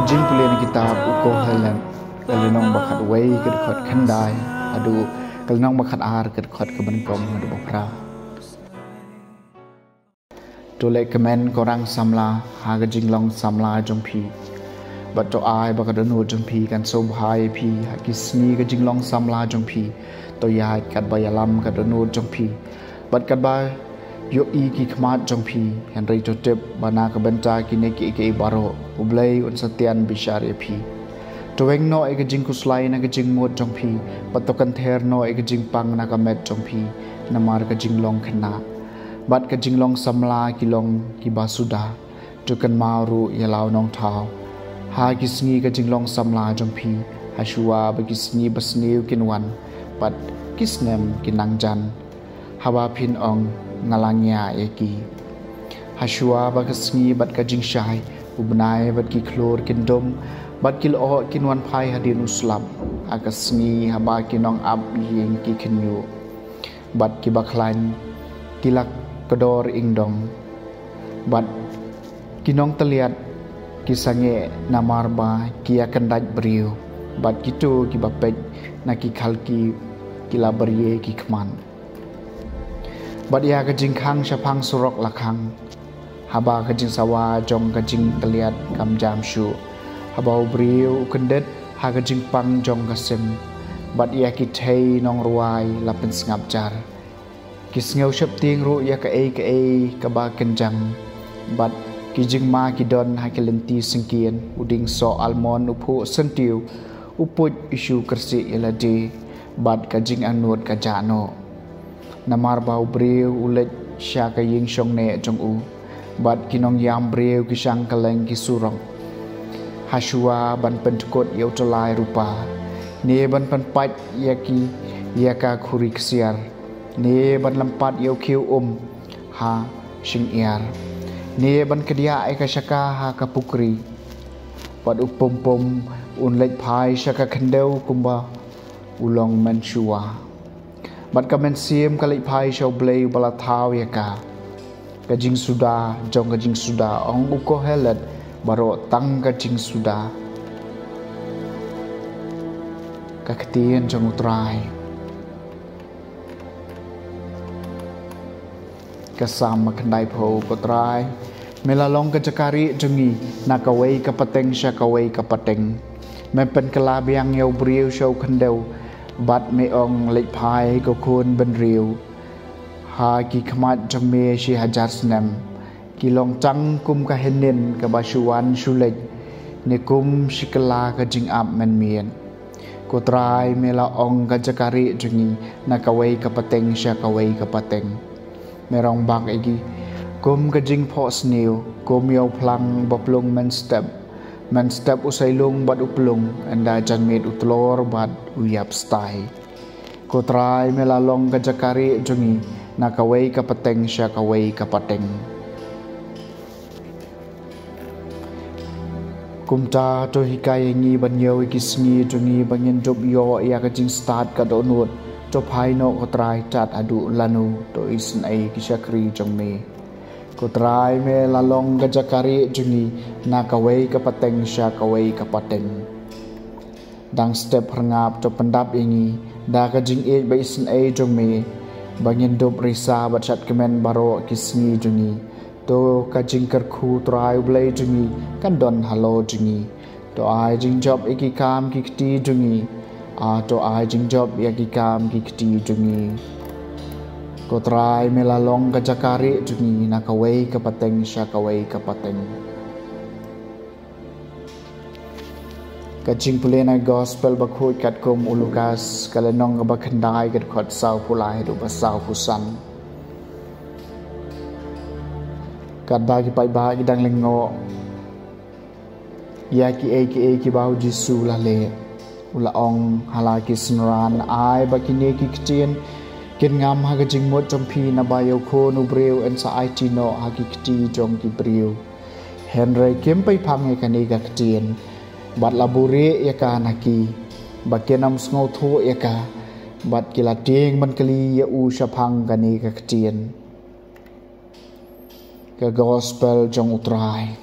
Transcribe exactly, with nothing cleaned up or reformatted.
Jingpule na kitab u Kohelet, ka lynnong ba khatwei ka dkhot khyndai haduh ka lynnong ba khatar ka dkhot kaba nyngkong haduh ba phra. To leh kmen, ko rang samla, ha ka jinglong samla jong phi, bad to ai ba ka dohnud jong phi kan sngewbha ïa phi ha ki sngi ka jinglong samla jong phi. To ïaid katba ïalam ka dohnud jong phi bad katba ïohi ki khmat jong phi. Hynrei to tip ba na ka bynta kine kiei kiei baroh U Blei un sa tian bishar ïa phi. To weng noh ïa ka jingkhuslai na ka jingmut jong phi, bad to kynther noh ïa ka jingpang na ka met jong phi namar ka jinglong khynnah bad ka jinglong samla ki long kiba suda. To kynmaw ruh ïa la u nongthaw ha ki sngi ka jinglong samla jong phi, hashuwa ba ki sngi basniew kin wan bad ki snem kin nang jan, haba phin ong, nga la ngiah ïa ki. Hashuwa ba ka sngi bad ka jingshai, u bnai bad ki khlur kin dum, bad ki lyoh kin wan phai hadien u slap, ha ka sngi haba ki nongap ïing ki khynñiuh bad kiba khlaiñ ki la kdor ingdong, bad ki nongtylliat ki sangeh namar ba ki ïakyndaid briew, bad kito kiba peit na ki khalki ki la brie ki khmat. Bad ïa ka jingkhang shaphang surok la khang, haba ka jingsawa jong ka jingtylliat kam jam shuh, haba u briew u kyndit ha ka jingpang jong ka sim, bad ïa ki thei nongrwai la pynsngap jar. Ki sngew sheptieng ruh ïa kaei kaei kaba kynjang, bad ki jingma ki don ha ki lynti syngkien, u dieng soh almon u phuh syntiew, u puit u shu kyrsih ïa lade, bad ka jingangnud ka jah noh. Namar ba u briew u leit sha ka ïing shongneh jong u, bad ki nongïam briew ki shang kylleng ki surok, hashuwa ban pynthikut ïa u tyllai rupa, ne ban pynpait ïa ki, ïa ka khuri ksiar, ne ban lympat ïa u khiew um ha shyngiar, ne ban kdiah ïa ka shaka ha ka pukri. Bad u pum pum un leit phai sha ka khyndew kumba u long mynshuwa, bad ka mynsiem ka leit phai sha U Blei uba la thaw ïa ka. Ka jingsuda jong ka jingsuda, ong u Kohelet, baroh tang ka jingsuda. Ka ktien jong U Trai. Ka Salm khyndai phew. Ko Trai, me la long ka jaka rieh jong ngi na kawei ka pateng sha kawei ka pateng. Me pynkylla biang ïa u briew sha u khyndew, bad me ong, leit phai ko khun bynriew. Ha ki khmat jong me shi hajar snem ki long tang kum ka hynnin kaba shu wan shu leit, ne kum shi kylla ka jingap mynmiet. Ko Trai, me la ong ka jaka rieh jong ngi na kawei ka pateng sha kawei ka pateng. Me rangbah ïa ki kum ka jingphohsniew, kum ïa u phlang ba plung mynstep, mynstep u sailung bad u plung, ynda janmiet u tlor bad u ïap stai. Ko Trai, me la long ka jaka rieh jong ngi na kawei ka pateng sha kawei ka pateng. Kumta to hikai ïa ngi ban ñiew ïa ki sngi jong ngi ba ngin dup ïoh ïa ka jingstad ka dohnud. To phai noh ko Trai tad haduh lano, to isynei ki shakri jong me. Ko Trai, me la long ka jaka rieh jong ngi na kawei ka pateng sha kawei ka pateng. Dang step hyrngap to pyndap ïa ngi da ka jingïeit ba isynei jong me, ba ngin dup risa bad shad kmen baroh ki sngi jong ngi. To ka jingkyrkhu Trai U Blei jong ngi kan don halor jong ngi. To ai jingjop ïa ki kam ki kti jong ngi. A, to ai jingjop ïa ki kam ki kti jong ngi. Ko Trai, me la long ka jaka rieh jong ngi na kawei ka pateng sha kawei ka pateng. Ka jingpule na Gospel bakhuid katkum u Lukas, ka lynnong kaba khyndai, ka dkhot saw phew lai haduh ba saw phew san. Katba ki paidbah ki dang lyngngoh ïa kiei kiei kiba U Jisu u la leh, u la ong ha la ki synran, ai ba kine ki ktien kin ngam ha ka jingmut jong phi, naba ïa u Khun u briew yn sa aiti noh ha ki kti jong ki briew. Hynrei kim pei phang ïa kane ka ktien, bad la buhrieh ïa ka na ki, ba kin ym sngewthuh ïa ka, bad ki la tieng ban kylli ïa u shaphang kane ka ktien. Ka Gospel jong U Trai.